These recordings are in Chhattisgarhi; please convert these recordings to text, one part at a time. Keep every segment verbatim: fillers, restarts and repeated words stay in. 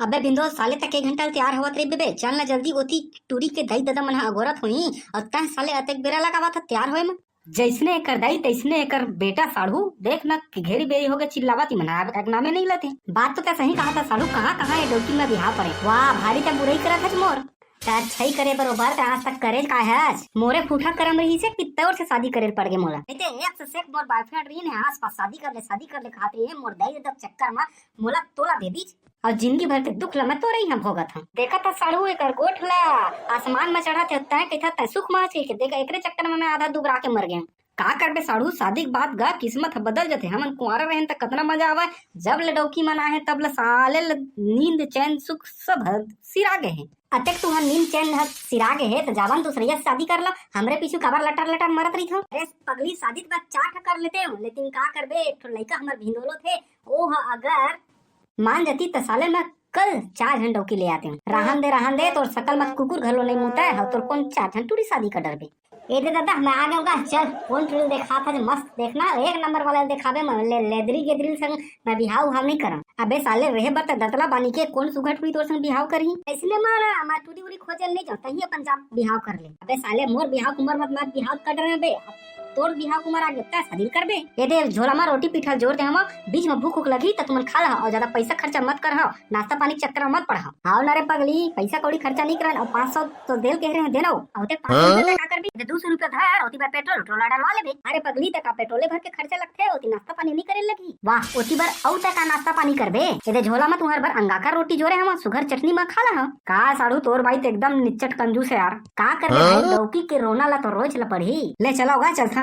अबे भिंदोल, साले तक एक घंटा ले तैयार होवत रहिबे बे, चल ना जल्दी, ओती टूरी के दाई ददा मन ह अगोरत होही, अउ तैं साले अतेक बेरा लगावत ह तैयार होए म। जइसने एकर दाई तइसने एकर बेटा साढ़ू, देख न कि घेरी बेरी होके चिल्लावत ही मन ह, अब तक नामे नइ लते। बात तो तैं सही कहा था साढ़ू, कहाँ कहाँ ये डौकी म बिहाव पड़े। वाह, भारी तैं बुरई करत हच मोर। तैं अच्छाई करे बरोबर, तैं आज तक करे काय हच? मोरे फूफा करम रहिसे कि तोर से शादी करे ल पड़ गे मोला। नइ ते एक से सेक मोर बॉयफ्रेंड रहिन हे आसपास, शादी कर ले, शादी कर ले कहत रहिन हे, मोर दाई ददा चक्कर म मोला तोला दे दीच। अउ जिंदगी भर के दुख ल मैं तोरे इहाँ भोगत हंव। देखत हस साढ़ू एकर गोठ ल, आसमान म चढ़त हे, तैं कहिथस तैं सुख म हस कहिके, देख एकरे चक्कर म मैं आधा दुबरा के मर गेंव। का करबे साढ़ू, शादी के बाद गा किस्मत ह बदल जथे। हमन कुंवारा रहेन त कतना मजा आवय, जब ले डौकी मन आए हे तब ले साले ल नींद चैन सुख सब ह सिरा गे हे। अतेक तुंहर नींद चैन ह सिरा गे हे त जावन दूसरइया से शादी कर ला, हमरे पीछू काबर लटर लटर मरत रहिथव। अरे पगली, शादी त मैं चार ठा कर लेतेंव, लेकिन का करबे, एक ठो लइका हमर भिंदोलो थे, ओ ह अगर मान जती त साले मैं कल चार झन डौकी ले आतेंव। रहन दे, रहन दे, तोर सकल म कुकुर घलो नइ मूतय, हव तोर कोन चार झन टूरी शादी कर डरबे। ए दे ददा, मैं आ गेंव गा, चल, कोन टूरी देखात हस मस्त, देखना, एक नंबर वाला देखाबे, मैं ले, लेदरी गेदरी संग मैं बिहाव उहाव नइ करंव। अबे साले, रेहे बर त दतला बानी के, कोन सुघर टूरी तोर संग बिहाव करही? अइसने मारा, मैं टूरी उरी खोजे ल नइ जांव, तहीं अपन जा बिहाव कर ले। अबे साले, मोर बिहाव के उमर म त मैं बिहाव कर डरेंव बे, तोर बिहाव के उमर आगे, तैं शादी करबे? ए दे, झोला म रोटी पीठा ल जोर दे हंव, बीच म भूख उख लगही त तुमन खा लहा, अउ जादा पइसा खर्चा मत करहा, नाश्ता पानी के चक्कर म मत पड़हा। हाव ना रे पगली, पइसा कौड़ी खर्चा नइ करन, अउ पाँच सौ तो दे ल कहे रहेंव, दे नव। अउ ते पाँच सौ रुपया का करबे? ए दे दू सौ रुपया धर, ओती बर पेट्रोल उट्रोल डलवा लेबे। अरे पगली, ते का पेट्रोले भर के खर्चा लगथे, ओती नाश्ता पानी नइ करे लगही। वाह, ओती बर अउ ते का नाश्ता पानी करबे? ए दे झोला म तुंहर बर अंगाकर रोटी जोरे हंव, सुघर चटनी म खा लहा। का साढ़ू, तोर बाई त एकदम निच्चट कंजूस हे यार। का करबे भाई, लौकी के रोना ला तो रोएच ल पड़ही। ले चलव गा, चलथन।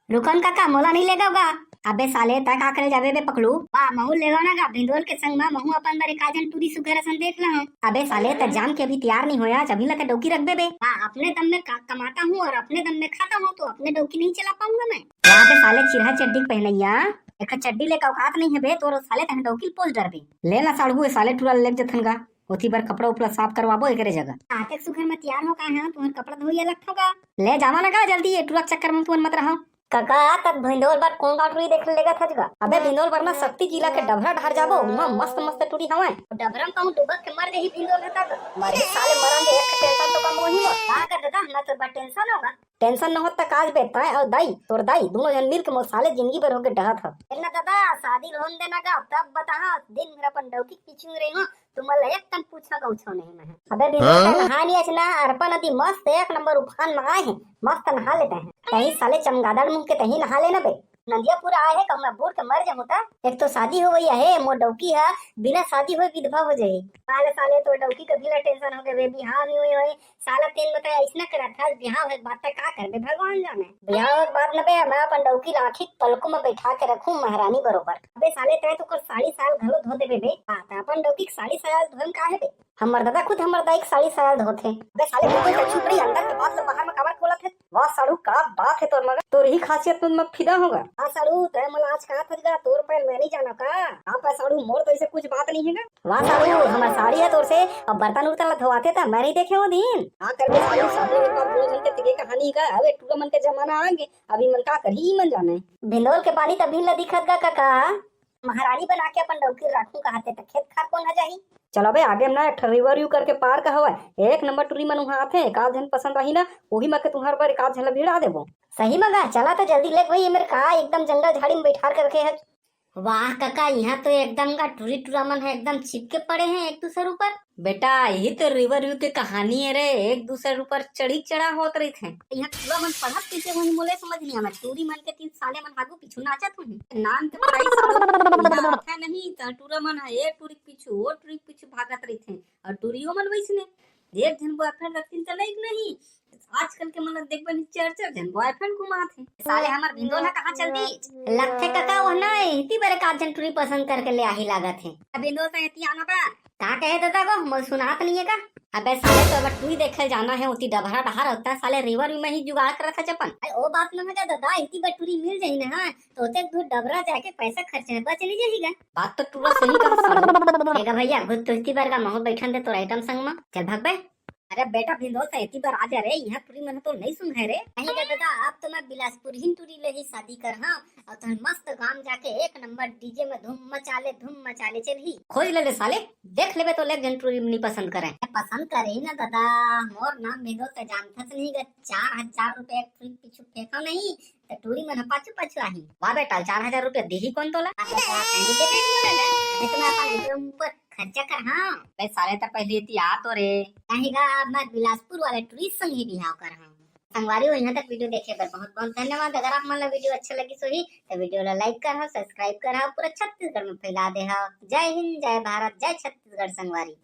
रुकन कका, मोला नइ लेगव गा। अबे साले, तैं का करे जाबे बे पकलू? वाह, महूं लेगव ना गा, भिंदोल के संग म महूं अपन बर एक आध झन टूरी सुघर असन देख लहूं। अबे साले, तैं जाम के अभी तैयार नइ होय, अभी ला तैं डौकी रखबे बे। वाह, अपने दम में का कमाता हूँ और अपने दम में खाता हूँ, तो अपने डौकी नहीं चला पाऊंगा मैं। वाह बे साले, चिरहा चड्डी के पहनइया, एक चड्डी ले का औकात नइ हे बे तोर, साले तैं डौकी ल पोस डरबे। ले ना साढ़ू, ए साले टूरा ल लेग जथन गा, ओती बर कपड़ा उपड़ा साफ करवाबो एकरे जगह। आतेक सुघर म तैयार हो का हे, तुंहर कपड़ा धोइया लगथव का? ले जावा ना गा जल्दी, ए टूरा के चक्कर म तुमन मत रहा। कका, तब भिंदोल बर कोन गाँव टूरी देखे लेगत हच गा? अबे भिंदोल बर ना सक्ती जिला के डभरा डहर जाबो, उहाँ मस्त मस्त टूरी हवय। डभरा म कहूँ डूबक के मर जाही भिंदोल ह तब। मरही साले मरन दे, एक ठे टेंशन तो कम होही मोर। का कर ददा, मैं तो बड़ टेंशन होगा। टेंशन न हो त काज बे, तैं अउ दाई, तोर दाई, दूनों झन मिल के मोर साले जिंदगी भर होके डहत हव। ए ना ददा, शादी ल होन दे ना गा, तब बताहा, दिन भर अपन डौकी के पीछू रही हूँ, तुमन ला एक कन पूछा गौछव नहीं मैं। अबे भिंदोल, तैं नहा लियच ना, अरपा नदी मस्त एक नंबर उफान म आए हे, मस्त नहा लेते हैं। तहीं साले चमगादड़ मुंह के तहीं नहा लेना बे। नदिया पूरा आए हे, कहूँ मैं बूड़ के मर जाहूँ त। एक तो शादी होवइया हे, मोर डौकी ह बिना शादी होए विधवा हो जाही। साले, साले तोर डौकी के भी ला टेंशन होगे बे, बिहाव नइ होए होए। साला तेन बताए अइसना करत हस, बिहाव होए के बाद त का करबे भगवान जाने। बिहाव होए के बाद न बे, मैं अपन डौकी ला आँखी के पलकों म बइठा के रखहूँ महारानी बरोबर। अबे साले, तैं तो ओकर साड़ी साल घलो धो देबे बे। हाँ, त अपन डौकी के साड़ी साल धोए म का हे बे? हमर ददा खुद हमर दाई के साड़ी साल धोथे। अबे साले, बिल्कुल तो चुप रही, अंदर के बात ल बाहर म काबर खोलत हे? वाह साढ़ू, का बात हे तोर मगर, तोर ही खासियत म मैं फिदा हों गा। हाँ साढ़ू, तैं मोला आज कहा था गा, तोर पैर मैं नहीं जाना का? हाँ पर साढ़ू, मोर तो ऐसे कुछ बात नहीं है गा। वाह साढ़ू, हमर साड़ी है तोर से, अब बर्तन उर्तन ला धोवाथे त मैं नहीं देखे वो दिन। हाँ कर बे साढ़ू, साढ़ू एक बार दो झन के तिगे कहानी का, अबे टूरा मन के जमाना आ गे, अभी मन का करही मन जाने। भिंदोल के पानी तभी ला दिखत गा काका। महारानी बना के अपन डौकी राखूं कहाथे त खेत खार कोन ह जाही? चलो बे, आगे म ना एक ठन रिवर व्यू करके पार्क हवय, एक नंबर टूरी मन उहाँ आथे, एक आध झन पसंद आही ना, उही म के तुंहर बर एक आध झन ला भिड़ा देबो। सही म गा, चला त जल्दी ले भाई, ए मेर का एकदम जंगल झाड़ी म बइठार के रखे हे। वाह कका, इहाँ तो एकदम गा टूरी टूरा मन ह एकदम चिपके पड़े हे एक दूसर ऊपर। बेटा, यही तो रिवर व्यू के कहानी हे रे, एक दूसर ऊपर चढ़ी चढ़ा होत रहिथे। इहाँ टूरा मन पढ़त कइसे होही मोला समझ नइ आवय, टूरी मन के तीन साले मन आगू पीछू नाचत होही। नान के पढ़ाई सालो इहाँ आथे नहीं, त टूरा मन ह ए टूरी के पीछू, ओ टूरी के पीछू भागत रहिथे। अउ टूरियो मन वइसने, एक झन बॉयफ्रेंड रखतिन त लइक नहीं, आजकल के मन ल देखबे नहीं, चार चार झन बॉयफ्रेंड घुमात हे। साले हमर भिंदोल ह कहाँ चल दिस? लगथे कका, ओह ना एती बर एक आध झन टूरी पसंद करके ले आही लागत हे। अब भिंदोल त एती आना बा। का कहे ददा गो, मोला सुनात नहीं हे का? अबे साले, तो अगर टूरी देखे जाना हे ओती डभरा डहार, होता साले रिवर व्यू म ही जुगाड़ करत हे अपन। अरे ओ बात न हे ददा, एती बर टूरी मिल जाही ना, हाँ, तो ओतेक दूर डभरा जाके पैसा खर्चे में बच नहीं जाही गा। बात तो टूरा सही कहा साले। ए गा भैया, घुस तुस्ती बर गा महूं बइठन दे तोर आइटम संग म। चल भाग बे। अरे बेटा भिंदो से एती बर आ जा रे, इहाँ टूरी मन तो नहीं सुन है रे। नहीं रे दादा, अब तो मैं बिलासपुर ही टूरी ले ही शादी कर हाँ, और तहन मस्त गांव जाके एक नंबर डीजे में धूम मचा ले, धूम मचा ले चल ही। खोज ले रे साले, देख लेबे तो लेक जन टूरी नहीं पसंद करे। पसंद करे ही ना दादा, मोर नाम भिंदो से जानथस नहीं ग, चार हजार रुपए एक टूरी पीछू फेंको नहीं, तो टूरी मन पाछू पाछू आही। वाह बेटा, चार हजार रुपए देही कौन तोला? अरे बेटा, कहीं दे दे तोला ना, मैं तो मैं अपन एकदम ऊपर खर्चा कर हाँ। बे साले त पहले एती आ तो रे। नहीं गा, अब मैं बिलासपुर वाले टूरी संग ही बिहाव कर हाँ। संगवारी हो, यहाँ तक वीडियो देखे बर बहुत बहुत धन्यवाद। अगर आप मन ला वीडियो अच्छा लगिस होही तो वीडियो ला लाइक कर हाँ, सब्सक्राइब कर हाँ, पूरा छत्तीसगढ़ में फैला दे हाँ। जय हिंद, जय भारत, जय छत्तीसगढ़ संगवारी।